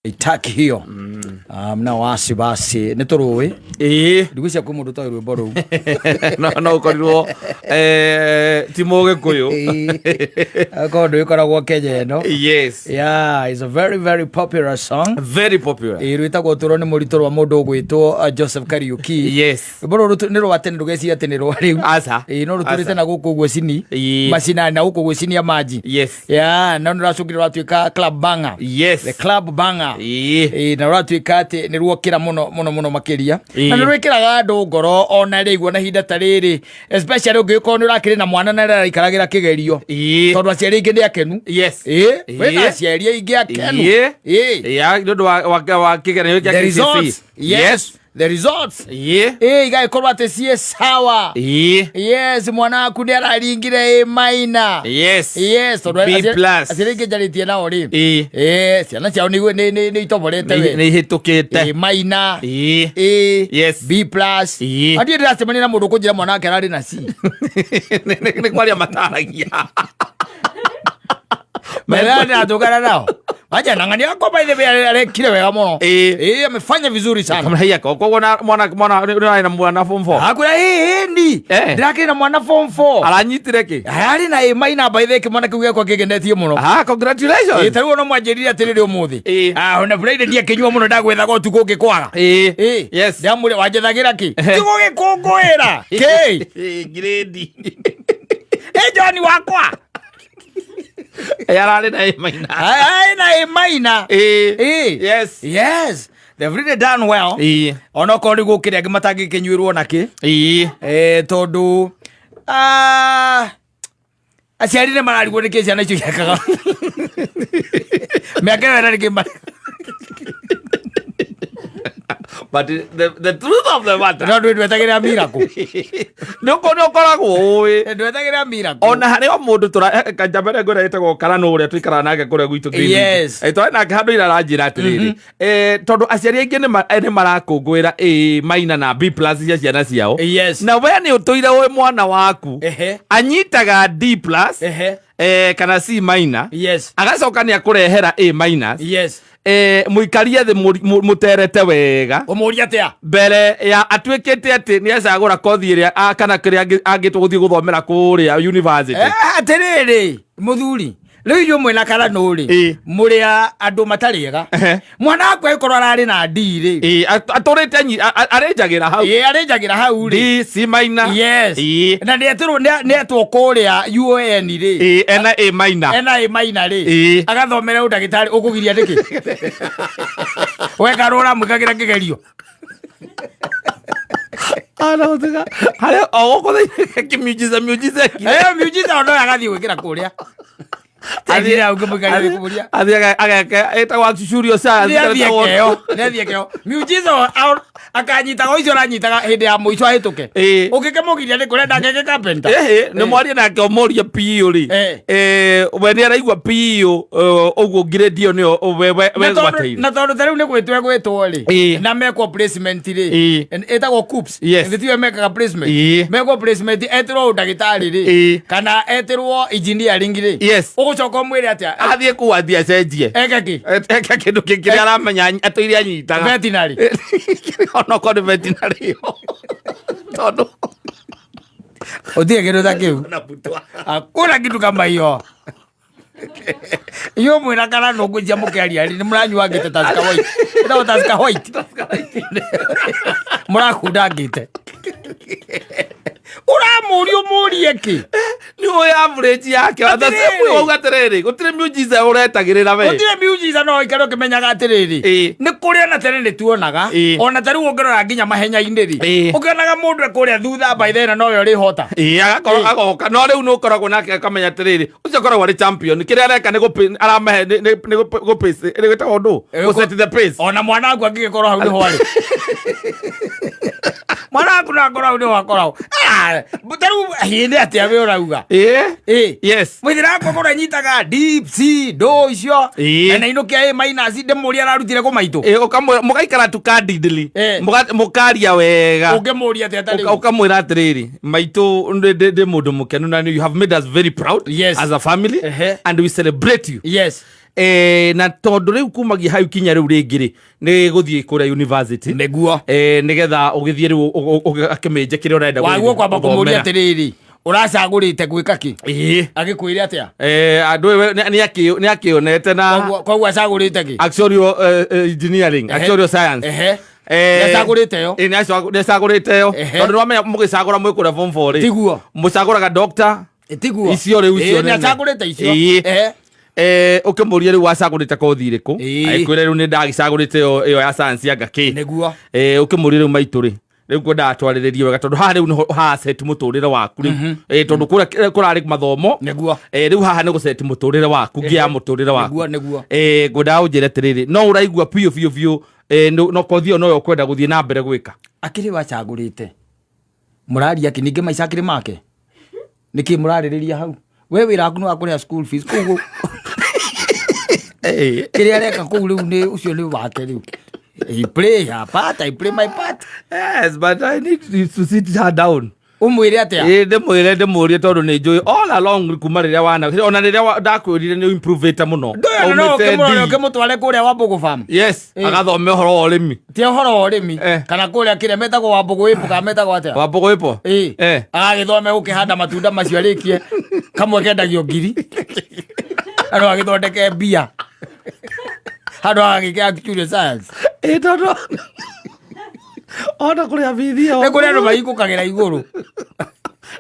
Itaki hiyo mna wasi basi nä tå rå ä Ndigwĩciria kwĩ mũndũ ũtoĩ rwĩmbo rũu. No ũkorirwo ti Mũgĩkũyũ. Akorwo ndũgĩkoragwo Kenya ĩno. Yeah, it's a very very popular song. Very popular. Ĩĩ, rwĩtagwo Ũtũũro nĩ Mũritũ rwa mũndũ ũgwĩtwo Joseph Kariuki. Rwĩmbo rũrũ nĩ rwa tene, ndũgeciria atĩ nĩ rwa rĩu. Aca. Ĩĩ, no rũtũrĩte Aca. na gũkũ ũguo cini macinani na gũkũ ũguo cini ya maji. Yeah, no nĩ rwacokire rwatuĩka club banger. The club banger. Ĩĩ, na rwatuĩka atĩ nĩ ruokĩra mũno mũno mũno makĩria. Na nĩ rwĩkĩraga andũ ngoro ona rĩu, ona ihinda ta rĩrĩ, especially ũngĩgĩkorwo nĩ ũrakĩrĩ na mwana na araikaragĩra kĩgerio, tondũ aciari aingĩ nĩ akenu. Ĩĩ, kwĩna aciari aingĩ akenu. Ĩĩ. Ya, nĩ ũndũ wa kĩgeranio kĩa The KCSE. results, yes, the results. Ĩĩ, igagĩkorwo atĩ ciĩ sawa. Yes, mwana waku nĩ araringire A minor. Yes, tondũ B plus. aciari aingĩ njarĩtie nao rĩ, ĩĩ, ciana ciao nĩ itoborete Nĩ we. nĩ ihĩtũkĩte. A minor, A, B plus. Andiĩ ndĩracemania na mũndũ ũkũnjĩra mwana wake ararĩ na C. Nĩ kwaria mataragia. Natũngana nao aja nang'ania akwa, by the way, arekire wega mũno. Ĩĩ, amefanya vizuri sana. Kamũraia koguo na mwana nĩ na mwana form 4. Akwĩra ĩĩ ni ndĩrakĩrĩ na mwana form 4. Aranyitire kĩ? Ararĩ na A minor, by the way, kĩmwana kĩu gĩakwa kĩgenetie mũno. Ah, congratulations. Ĩĩ, tarĩu ona mwanjĩrire atĩrĩrĩ ũmũthĩ. Ah, ona Friday ndiakĩnyua mũno, ndagwethaga ũtukũ ũngĩkwaga. Ĩĩ. Ndamũrĩa wanjethagĩra kĩ? Tigũgĩkũngũĩra kĩ? Grade. Ĩ John wakwa. Ararĩ na A minor. Ararĩ na A minor. Ĩĩ. Yes, they've really done well. Onokorwo nĩ gũkĩrĩ angĩ matangĩkĩnyuĩrwo na kĩ. Tondũ aciari nĩ mararigwo nĩ kĩ ciana icio ciekaga mĩaka ĩyo ĩna nĩ kĩ But the truth of the matter. No ndwetagĩrĩra miracle. Nĩ ũkoragwo ũĩ. Ndwetagĩrĩra miracle. Ona harĩ o mũndũ tũra kanjambere ngwĩra ĩtagwo Karano ũrĩa tũikaraga nake kũrĩa gwitũ Greenwich. Twarĩ nake handũ ira aranjĩra atĩrĩrĩ, tondũ aciari aingĩ nĩ marakũngũĩra A minor na B plus cia ciana ciao. Na we nĩ ũtũire ũĩ mwana waku anyitaga D plus kana C minor, agacoka nĩ akũrehera A minus. Mũikarie thĩ mũterete wega. Ũmũrie atĩa? Mbere ya atuĩkĩte atĩ nĩ acagũra kothi ĩrĩa kana kĩrĩa angĩtwo gũthiĩ gũthomera kũrĩa university. Atĩrĩrĩ mũthuri, rĩu inyuĩ mwĩna karanũ rĩ, mũrĩ a andũ matarĩ ega. Mwana waku agĩkorwo ararĩ na D rĩ, Ĩĩ, atũrĩte arĩnjagĩra hau. Ĩĩ, arĩnjagĩra hau rĩ. D, C minor. Na nĩetĩrwo nĩetwo kũrĩa UON rĩ. Ĩĩ, ena A minor. Ena A minor rĩ, agathomera ũndagĩtarĩ, ũkũgiria nĩkĩ? Wekarwo ũramwĩkagĩra kĩgerio. Arahũthĩka harĩa o gũkũ thĩinĩ kĩmiujiza miujiza. Miujiza ono agathiĩ gwĩkĩra kũrĩa. Athiĩ hau ngĩmũikaria gĩkũria. Athiĩ ageke ĩtagwo actuarial science. Nĩathiĩ keo, nĩathiĩ keo. Miujiza akanyitaga o icio aranyitaga hĩndĩ ya mũico ahĩtũke. Ũngĩkĩmũgiria nĩ kũrenda angeke carpenter. Ĩhĩ, nĩ mwarie nake ũmũrie piũ rĩ. We nĩ araigua piũ ũguo grade ĩyo nĩyo we Na tondũ gwateire. Na tondũ ta rĩu nĩ gwĩtwo egwĩtwo rĩ, na mekwo placement rĩ, ĩtagwo KUCCPS. Nĩ tiwe mekaga placement? Mekwo placement, etĩrwo ũndagĩtarĩ rĩ, kana etĩrwo engineering rĩ, ũgũcoka ũmwĩre atĩa? Athiĩ kũu athiĩ acenjie. Eke kĩ? Eke kĩndũ kĩngĩ kĩrĩa aramenya atũire anyitaga. Veterinary. Onokorwo nĩ veterinary tondũ Ũtige kĩndũ ta kĩu. Na butwa. Hakuna kitu kama hiyo. Iyo mwĩna kana nũngũ cia mũkĩaria rĩ, nĩ mũranyua ngĩte Tusker White. Ĩtagwo Tusker White. Mũrakunda ngĩte. Ũramũria ũmũrie kĩ? Nĩ ũĩ average yake. Atĩrĩrĩ. Wauga atĩrĩrĩ, gũtirĩ miujiza ũretagĩrĩra we. Gũtirĩ miujiza, no ũikare ũkĩmenyaga atĩrĩrĩ, nĩ kũrĩ ona tene nĩ tuonaga. Ona ta rĩu ũngĩrora nginya mahenya-inĩ rĩ, ũkĩonaga mũndũ e kũrĩa thutha, by then nowe ũrĩhota. Ĩĩ, agakorwo agoka no rĩu nĩ ũkoragwo nake akamenya atĩrĩrĩ, ũcio akoragwo arĩ champion, kĩrĩa areka nĩ gũpĩ aramahe nĩ gũpace, nĩ gwĩtagwo ndũ, gũ set the pace. Ona mwana waku angĩgĩkorwo hau nĩho arĩ, mwana waku no akorwo hau nĩho akoragwo. Ah, ta rĩu hĩndĩ atĩa we ũrauga? Ĩĩ. Mũithĩra wakwa korwo anyitaga D, C ndũ icio na nainũkia A minus, ndĩmũria ararutire kũ maitũ? Ĩĩ, mũgaikara tu candidly. Mũkaria wega. Ũngĩmũria atĩa ta rĩu? Ũkamwĩra atĩrĩrĩ, maitũ, ndĩ mũndũ mũkenu na you have made us very proud as a family and we celebrate you. Na tondũ rĩu kumagia hau kinya rĩu rĩngĩ rĩ, nĩ gũthiĩ kũrĩa university. Nĩguo. Nĩgetha ũgĩthiĩ rĩu ũgakĩmĩnje kĩrĩa ũrenda waguo gũthiĩ kwamba kũmũria gũthomera. atĩrĩrĩ, ũracagũrĩte gwĩka kĩ? Agĩkwĩre atĩa? Andũ ĩwe nĩ akĩonete na Koguo acagũrĩte kĩ? Actuarial engineering, actuarial science. Nĩacagũrĩte yo? Nĩ acagũrĩte yo. Tondũ nĩwamenya mũgĩcagũra mwĩ kũrĩa form 4 rĩ, Tiguo. Mũcagũraga doctor. Tiguo. Icio rĩu icio nene. Nĩacagũrĩte icio. Ũkĩmũria rĩu wacagũrĩte kothi ĩrĩkũ, agĩkwĩra rĩu nĩ ndagĩcagũrĩte ĩyo ya science anga kĩ. Ũkĩmũria rĩu maitũ rĩ, rĩu kwendaga twarĩrĩrie wega, tondũ haha rĩu nĩho haset mũtũrĩre waku rĩu. Tondũ kũrĩa kũrarĩ mathomo. Rĩu haha nĩ gũceti mũtũrĩre waku, ngia ya mũtũrĩre waku. Nĩguo, nĩguo. Ngwendaga ũnjĩre atĩrĩrĩ, no ũraigua biũ biũ biũ no kothi ĩyo noyo ũkwenda gũthiĩ na mbere gwĩka? Akĩrĩ wacagũrĩte mũraria kĩ? Ningĩ maica akĩrĩ make, nĩkĩ mũrarĩrĩria hau? We wĩra waku nĩ wa kũrĩha school fees kũu. Kĩrĩa areka kũu rĩu nĩ ũcio nĩ wake rĩu. He play her part, I play my part. Yes, but I need to sit her down. Ũmwĩre atĩa? Ĩ, ndĩmwĩre, ndĩmũrie, tondũ nĩ njũĩ all along kuma rĩrĩa wana ona rĩrĩa ndakwĩrire nĩ improvĩte mũno. Ndũyũ no Aumĩte ũkĩmũrore. D. Ũkĩmũtware kũrĩa Wambugu farm. Agathome ũhoro wa ũrĩmi. Ti ũhoro wa ũrĩmi. Kana kũrĩa kĩrĩa metagwo Wambugu ĩpo, kana metagwo atĩa? Wambugu ĩpo. Agagĩthome gũkĩhanda matunda macio, arĩkie kamwe kendagio ngiri, andũ agĩthondeke mbia handũ agagĩke actuarial science. Ĩ, tondũ ona kũrĩa bithi ĩyo. Nĩ kũrĩ andũ mahingũkagĩra igũrũ.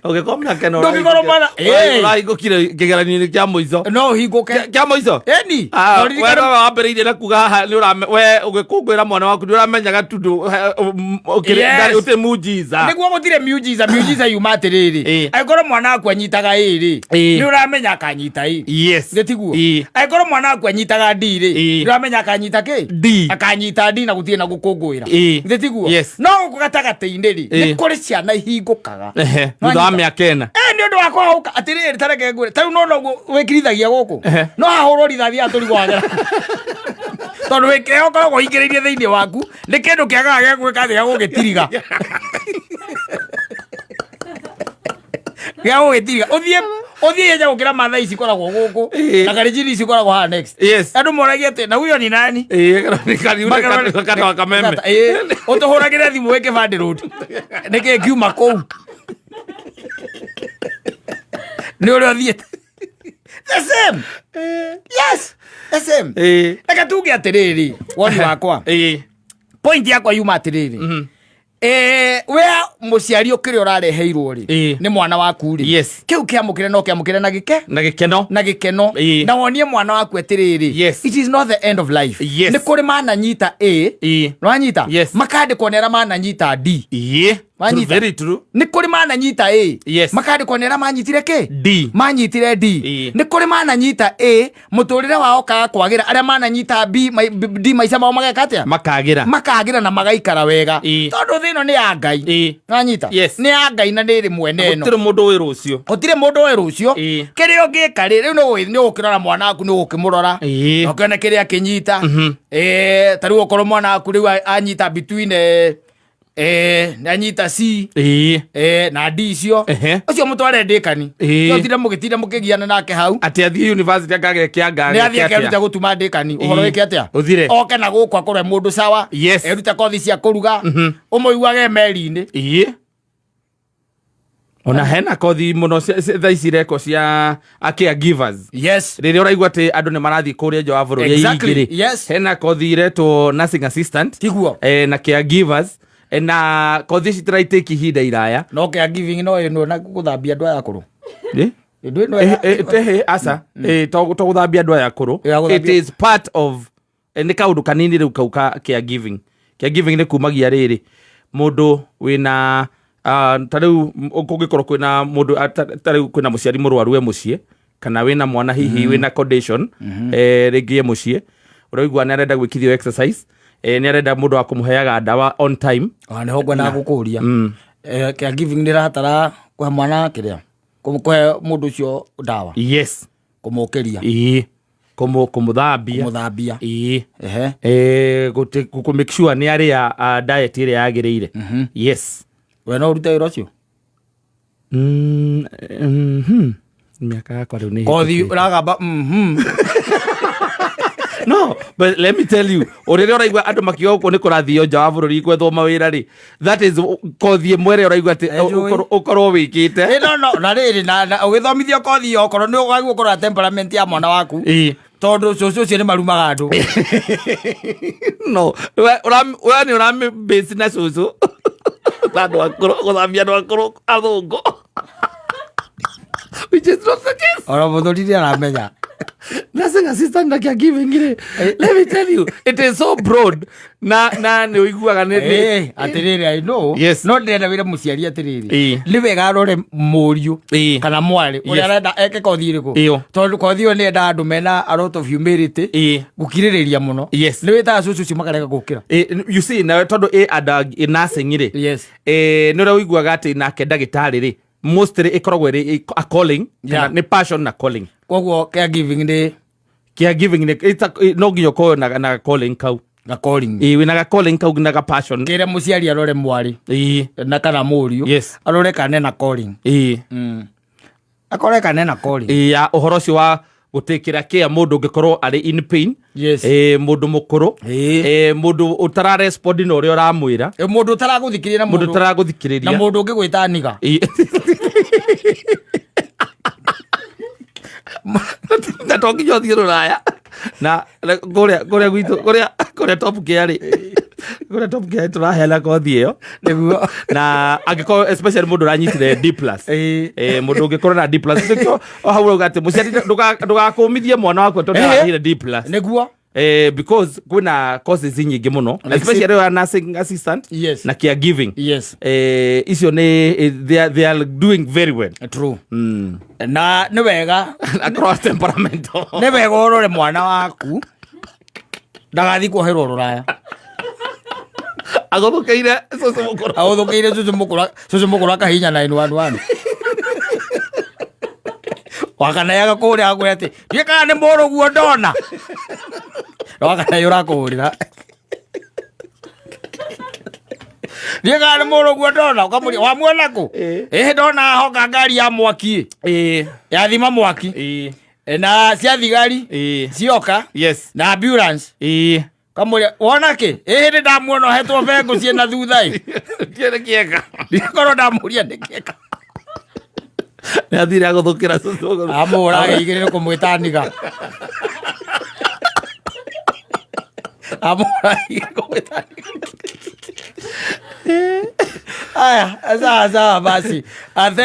Ũngĩkorwo mĩaka ĩno Ndũngĩkorwo mwana- ũrahingũkire kĩgeranio-inĩ kĩa mũico. No ũhingũke. Kĩa mũico. Ĩni. Ah, Na we ũririkane- nowe wambĩrĩirie na kuga haha nĩ ũrame- we ũgĩkũngũĩra mwana waku nĩ ũramenyaga tundu ũtĩ mujiza. Nĩguo, gũtirĩ miujiza. Miujiza yuma atĩrĩrĩ, angĩkorwo mwana waku anyitaga ĩ rĩ, nĩ ũramenya akanyita ĩ. Nĩ tiguo? Angĩkorwo mwana waku anyitaga D rĩ, nĩ ũramenya akanyita kĩ? D. Akanyita D, na gũtirĩ na gũkũngũĩra. Nĩ tiguo? Yes. No gũkũ gatagatĩ-inĩ rĩ, nĩ kũrĩ ciana ihingũkaga. Thutha wa mĩaka 4. Nĩ ũndũ wa kũhauka atĩrĩrĩ, tareke ngwĩre, tarĩu no noguo wĩkirithagia gũkũ, no hahũrwo rithathi ya tũrigwo wagera, tondũ wĩ kĩrĩa ũkoragwo ũingĩrĩirie thĩinĩ waku nĩ kĩndũ kĩagaga gĩa gwĩka atĩ, gĩa gũgĩtiriga, gĩa gũgĩtiriga ũthiĩ ũthiĩ ihenya gũkĩra matha ici ikoragwo gũkũ na karijini ici ikoragwo haha next. Andũ moragia atĩ na huyo ni nani? Katoa kameme. Ũtũhũragĩre thimũ wĩ Kĩbandĩ Road, nĩkĩ ngiuma kũu nĩ ũrĩa ũthiĩte the same. Yes, the same. Reke tuge atĩrĩrĩ, woni wakwa, point yakwa yuma atĩrĩrĩ, we mũciari ũkĩrĩa ũrareheirwo rĩ, nĩ mwana waku rĩ, kĩu kĩamũkĩre no kĩamũkĩre na gĩke na gĩkeno. Na gĩkeno. Na wonie mwana waku atĩrĩrĩ, it is not the end of life. Nĩ kũrĩ mananyita A. Nĩwanyita? Yes. Makandĩkwo nĩ arĩa mananyita D. Wanyita? Very true. Nĩ kũrĩ mananyita A. Makandĩkwo nĩ arĩa manyitire kĩ? D. Manyitire D. Nĩ kũrĩ mananyita A, mũtũrĩre wao kaga kwagĩra, arĩa mananyita B, D, maica mao mageka atĩa? Makagĩra. Makagĩra na magaikara wega. Tondũ thĩ ĩno nĩ ya Ngai. Wanyita? Yes. Nĩ ya Ngai na nĩ ĩrĩ mwene ĩno. Gũtirĩ mũndũ wĩ rũciũ. Gũtirĩ mũndũ wĩ rũciũ. Kĩrĩa ũngĩka rĩ, rĩu nĩ ũgũkĩrora mwana waku, nĩ ũgũkĩmũrora na ũkĩone kĩrĩa akĩnyita. Ta rĩu okorwo mwana waku rĩu anyita between nĩ anyita C na D icio, ũcio mũtware ndĩkani. Ũtinde mũgĩtinda mũkĩgiana nake hau. Atĩ athiĩ university akagĩa kĩanga. Nĩ athiĩ akerute gũtuma ndĩkani, ũhoro wĩke atĩa? Ũthire. Oke na gũkũ akorwe mũndũ sawa. Erute kothi cia kũruga, ũmũiguage meri-inĩ. Ona hena kothi mũno thaa ici ireko cia a caregivers. Rĩrĩa ũraigua atĩ andũ nĩ marathiĩ kũrĩa nja wa bũrũri aingĩ rĩ, hena kothi iretwo nursing assistant na caregivers, na kothi ici tiraitĩki ihinda iraya. No caregiving no ĩno na gũthambia andũ aya akũrũ? Ĩndũ ĩno Tehe aca. To gũthambia andũ aya akũrũ. Ya, gũthambia- It is part of nĩ kaũndũ kanini rĩu kau ka caregiving. Caregiving nĩ kumagia rĩrĩ mũndũ wĩna ta rĩu kũngĩkorwo kwĩna mũndũ ta rĩu kwĩna mũciari mũrwaru e mũciĩ, kana wĩna mwana hihi wĩna condition rĩngĩ e mũciĩ, ũraigua nĩ arenda gwĩkithio exercise, nĩ arenda mũndũ wa kũmũheaga ndawa on time. Ona nĩho ngwendaga gũkũria. Caregiving nĩ ĩrabatara kũhe mwana kĩrĩa, kũhe mũndũ ũcio ndawa? Yes. Kũmũkĩria? Ĩĩ, kũmũthambia. Kũmũthambia. Ĩĩ. Kũ make sure nĩ arĩa diet ĩrĩa yagĩrĩire, yes. We no ũrute wĩra ũcio? Mĩaka yakwa rĩu nĩ Kothi ĩhĩtũkĩte. Ũragamba. No, but let me tell you, ũrĩrĩa ũraigua andũ makiuga gũkũ nĩ kũrathio nja wa bũrũri gwethwo mawĩra rĩ, that is kothi ĩmwe ĩrĩa ũraigua atĩ Enjoy. ũkorwo wĩkĩte. No, na rĩrĩ, na ũgĩthomithio kothi ĩyo, okorwo nĩ ũgagwo kũrora temperament ya mwana waku, Ĩĩ. tondũ cũcũ ũcio nĩ marumaga andũ. No, we nĩ ũramĩ na cũcũ na andũ akũrũ, gũthambia andũ akũrũ athũngũ, which is not the case. Ona mũthuri nĩ aramenya. Nursing assistant na caregiving rĩ, let me tell you, it is so broad, na nĩ ũiguaga nĩ Atĩrĩrĩ, I know. Yes. No ndĩrenda wĩre mũciari atĩrĩrĩ, Ĩĩ. nĩ wega arore mũriũ Ĩĩ. kana mwarĩ ũrĩa arenda eke kothi ĩrĩkũ, Ĩyo. tondũ kothi ĩyo nĩ yendaga andũ mena a lot of humility, Ĩĩ. gũkirĩrĩria mũno. Nĩ wĩtaga cũcũ ũcio makarega gũkĩra. You see, nawe tondũ ĩ andũ ĩ nursing rĩ, nĩ ũrĩa ũiguaga atĩ nake ndagĩtarĩ rĩ, mostly ĩkoragwo ĩrĩ a calling kana nĩ passion na calling. Koguo caregiving nĩ Caregiving nĩ no nginya ũkorwo na calling kau. Na calling. Ĩ, wĩna ga calling kau na ga passion. Kĩre mũciari arore mwarĩ na kana mũriũ, arore kana ena calling. Akore kana ena calling. Ĩ, ya ũhoro ũcio wa gũtĩkĩra kĩa mũndũ ũngĩkorwo arĩ in pain, mũndũ mũkũrũ, mũndũ ũtara respond na ũrĩa ũramwĩra. Mũndũ ũtaragũthikĩrĩria na mũndũ mũndũ na ũtaragũthikĩrĩria. Mũndũ ũngĩgwĩta niga. Ĩ. Na to nginya ũthiĩ rũraya, na kũrĩa gwitũ, kũrĩa Top Gear rĩ, kũrĩa Top Gear tũraheana kothi ĩyo. Nĩguo. Na angĩkorwo especially mũndũ ũranyitire D plus, mũndũ ũngĩkorwo na D plus, nĩkĩo o hau ũrauga atĩ mũciari ndũgakũmithie mwana waku tondũ arahire D plus. Nĩguo. Because kwĩna courses nyingĩ mũno, especially ya nursing assistant na caregiving. Icio nĩ they are doing very well. True. Na nĩ wega. Across temperamental. Nĩ wega ũrore mwana waku ndagathiĩ kuoherwo rũraya. Agũthũkĩire cũcũ mũkũrũ. Agũthũkĩire cũcũ mũkũrũ, cũcũ mũkũrũ akahinya 911, wakana agakũhũrĩra, akwĩra atĩ ndiĩ kana nĩ mũrũguo ndona, na wakana ũrakũhũrĩra, ndiĩ kana nĩ mũrũguo ndona, ũkamũria wamuona kũ? Ĩhĩ, ndona honga ngari ya mwaki, yathima mwaki. Na cia thigari cioka na ambulance. Kamũria wona kĩ? Ĩhĩ, nĩ ndamuona ohetwo bengũ ciĩna thutha ĩ. Kĩrĩ kĩega. Ndikorwo ndamũria nĩ kĩega. Nĩ athire agũthũkĩra cũcũ mũkũrũ. Amũhũraga igĩrĩ nĩ kũmwĩta niga, amũhũraga igĩrĩ kũmwĩta niga. Aya, sawa sawa basi. Thank